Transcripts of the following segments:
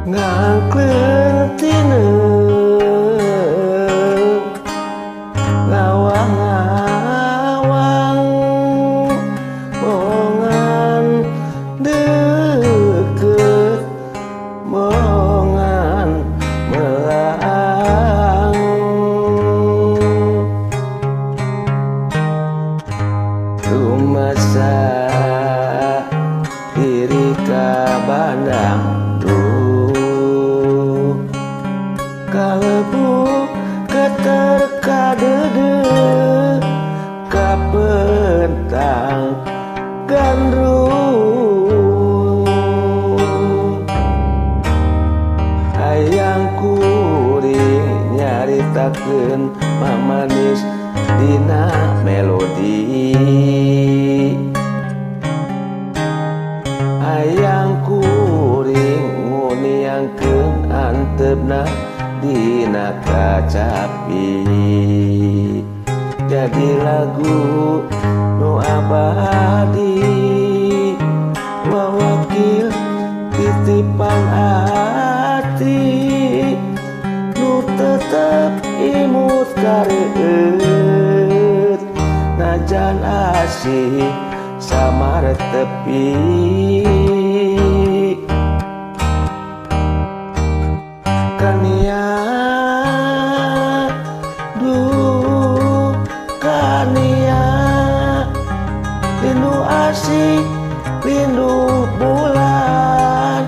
Ngangkleung tineung ngawang-ngawang bongan deukeut bongan melang rumasa diri ka Bandang duh kalebu keter kadeudeuh kapentang gandrung hayang kuring nyaritakeun mamanis dina melodi hayang kuring nguniangkeun antepna dina kacapi jadi lagu nu abadi wawakil titipan ati nu tetep imut kareueut najan asih samar tepi kania duh kania rindu asik rindu bulan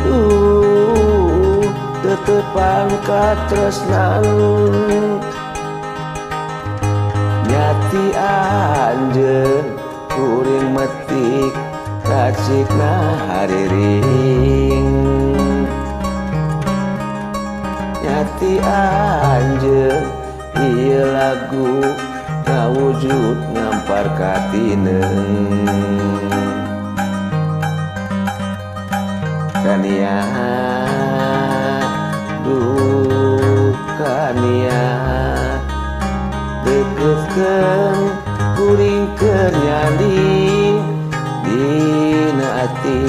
duh tetepan katresnan nyati anjeun kuring metik racikna hariring nyati anjeun ieu lagu ngawujud ngampar katineung kania duh kania deukeukeun kuring keur nyanding dina ati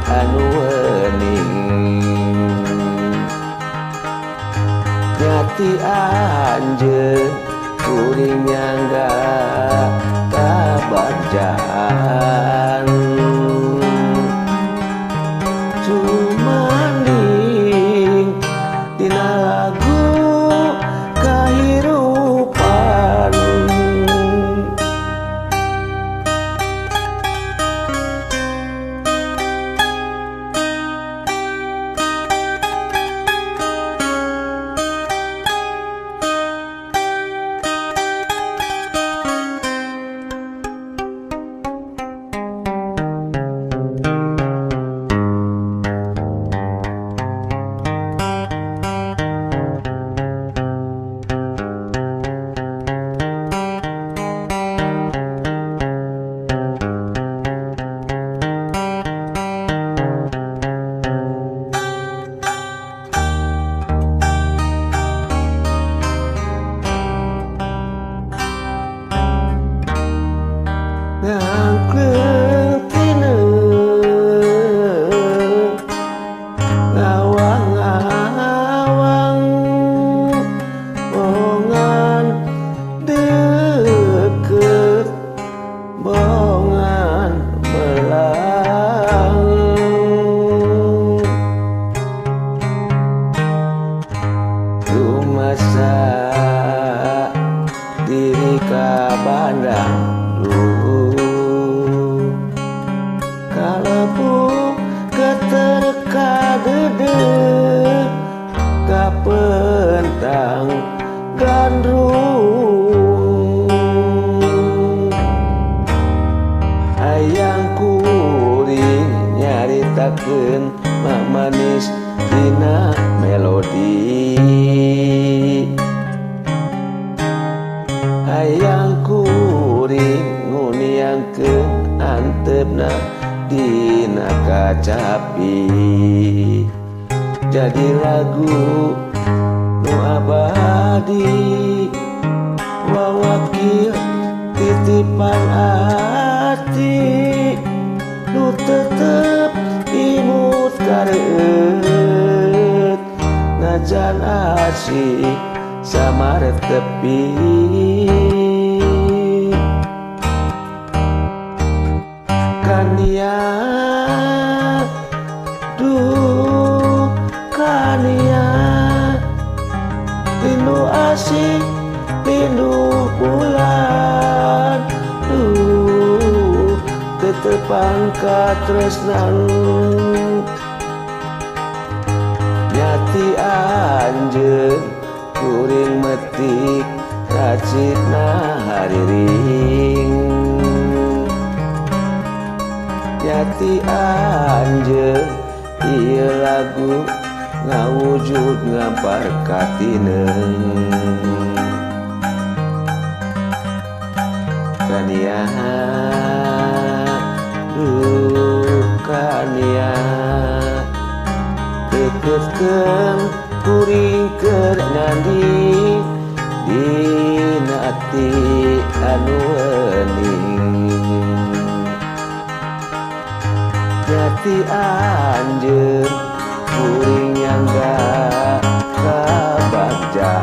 anu wening nyati anjeun kuring nyangga kabagjaan sumanding dina lagu kahirupan. Ngangkleung tineung ngawang-ngawang bongan deukeut bongan melang rumasa diri ka Bandang duh kalebu keter kadeudeuh kapentang gandrung hayang kuring nyaritakeun mamanis dina melodi hayang kuring nguniangkeun antepna dina kacapi jadi lagu nu abadi wawakil titipan ati nu tetep imut kareueut. Sanajan asih samar tepi. Kania duh kania, rindu asih rindu bulan, duh tetepang katresnan. Nyati anjeun kuring metik racikna hariring. Nyati anjeun ieu lagu ngawujud ngampar katineung. Kania duh kania, deketkeun kuring keur ngandi dina ati anu wening. Nyati anjeun kuring nyangga kabagjaan.